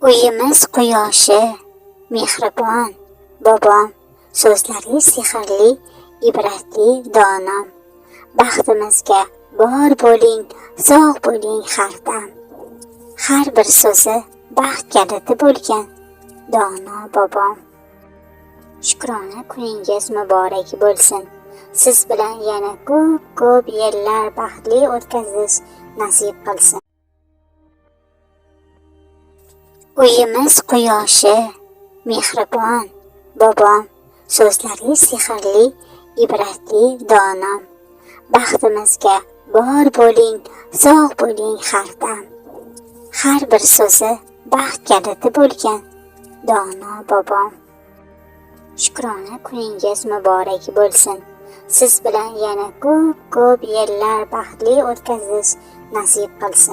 Uyimiz quyoshi, mehribon bobom, so'zlari sehrli, ibratli donom. Baxtimizga bor bo'ling, sog' bo'ling har dam. Har bir so'zi baxt kaliti bo'lgan dono bobom. Shukrona kuningiz muborak bo'lsin. Siz bilan yana ko'p-ko'p yillar baxtli o'tkazish nasib qilsin. Uyimiz quyoshi, mehribon bobom, so'zlari sehrli, ibratli donom. Baxtimizga bor bo'ling, sog' bo'ling har dam. Har bir so'zi baxt kaliti bo'lgan dono bobom. Shukrona kuningiz muborak bo'lsin. Siz bilan yana ko'p-ko'p yillar baxtli o'tkazish nasib qilsin.